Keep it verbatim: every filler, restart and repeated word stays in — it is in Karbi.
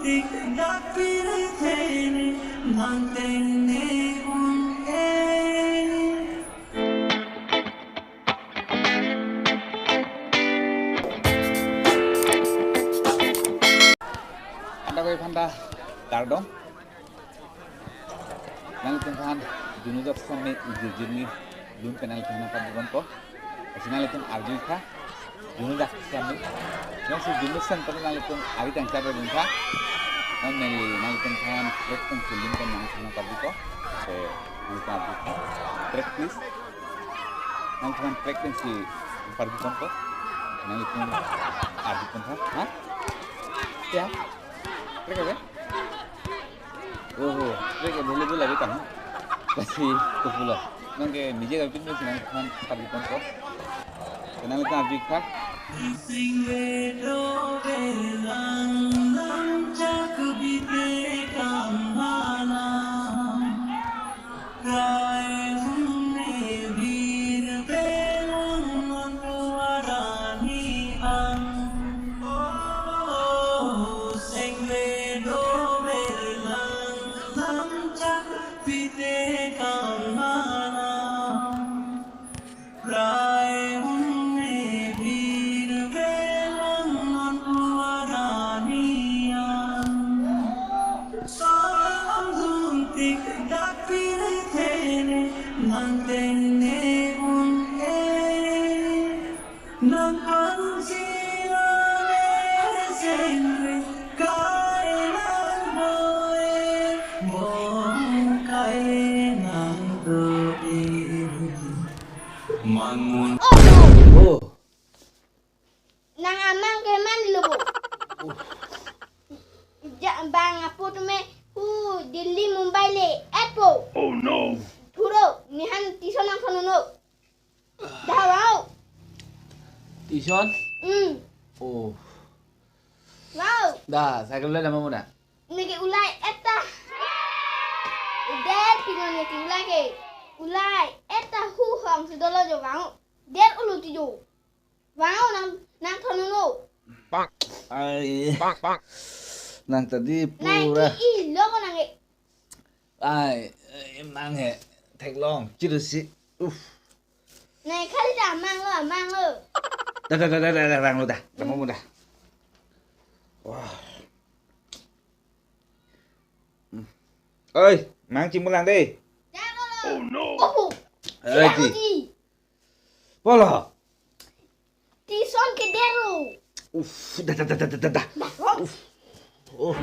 Tik dak pir thene nang teng ne un e. Anda koi phanda kardom. Nanglitum aphan Junu Jaksi Amei ujir jirni lun pen nanglitum aphan nangpardun ponpo. Lasi nanglitum arju-ik tha Junu Jaksi Amei. Jongsi Junu Jaksi Amei nanglitum ari tangka dun tha, non neli nanglitum aphan track pensi lun pen nanglitum aphan nangparjupo. Lasi nanglitum arju-ik tha. Track, please. Nanglitum aphan track pensi nangpardun ponpo. Nanglitum arju pon tha. Ha? Ya. Track ave? Oho, track available lagi kan? Lasi kopulo. Nonke music avepin pensi nanglitum aphan nangparjuponpo. Lasi nanglitum arju-ik tha. Samdun tik dak pir thene nang teng ne un e. Nang pangsi nang e sengre kai nang boe, bong kai nang to e. Mangmun. Oh, no! Oh. Nang amang ke man lo bo. Ja, bang apo tame hu Delhi Mumbai le-etpo. Oh no. Thuro, ne han tuition nangthan un'o. Dah, vang-o. Tuition? Hmm. Oh. Vang-o. Dah, cycle le nama muna. Neke ulai-et ta. Uder pinon neke ulai ke. Ulai-et ta hu hong si dolo jo, vang-o. Der ulu ti jo. Vang-o nang, nangthan un'o. Ai. Nang tadi nang pura ki-i lo ko nang ke. Ai, eh, mang he. Theklong, chirusi. Uff. Nang khali ta amang lo, amang lo. Dah, dah, dah, dah, dah, dah, rang lo dah. Rang lo dah. Wah. Hmm. Oi, mang chimulang dei. Oh no. Opo. Oi, ti. Polo. Tuition ke der-o. Uff, dah, dah, dah. Dah, oh. Uff. Oh.